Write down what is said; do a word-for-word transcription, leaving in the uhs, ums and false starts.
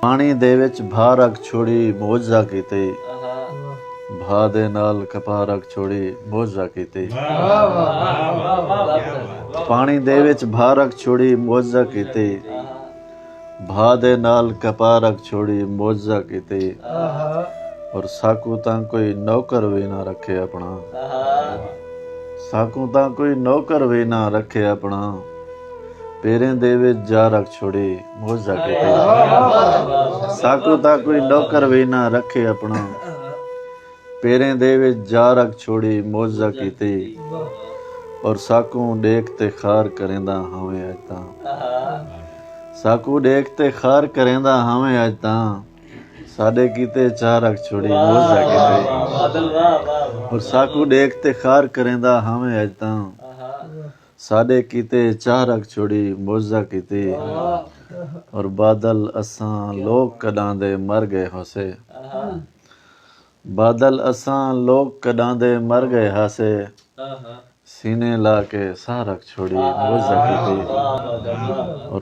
پاݨی دے وچ بھا رکھ چھوڑی، معجزہ کیتے۔ بھا دے نال کپا رکھ چھوڑی، معجزہ کیتے۔ پاݨی دے وچ بھا رکھ چھوڑی، معجزہ کیتے۔ بھا دے نال کپا رکھ چھوڑی، معجزہ کیتے۔ اور ساکوں تاں کوئی نوکر وی نہ رکھے اپݨا۔ ساکوں تاں کوئی نوکر وی نہ رکھے اپݨا۔ پیریں دے وچ جا رکھ چھوڑی، معجزہ کیتے۔ ساکوں تاں کوئی نوکر وی نہ رکھے اپݨا۔ پیریں دے وچ جا رکھ چھوڑی، معجزہ کیتے۔ اور ساکوں ݙیکھ تے خار کریندا ہاویں اڄ تاں۔ ساکوں ݙیکھ تے خار کریندا ہاویں اڄ تاں۔ ساݙے کیتے چا رکھ چھوڑی، معجزہ کیتے۔ اور ساکوں ݙیکھ تے خار کریندا ہاویں اڄ تاں۔ ساݙے کیتے چا رکھ چھوڑی، معجزہ کیتے۔ اور بادل اساں لوک کݙاں دے مر ڳئے ہوسے۔ بادل اساں لوک کݙاں دے مر ڳئے ہاسے۔ سینے لا کے ساہ رکھ چھوڑی، معجزہ کیتے۔ اور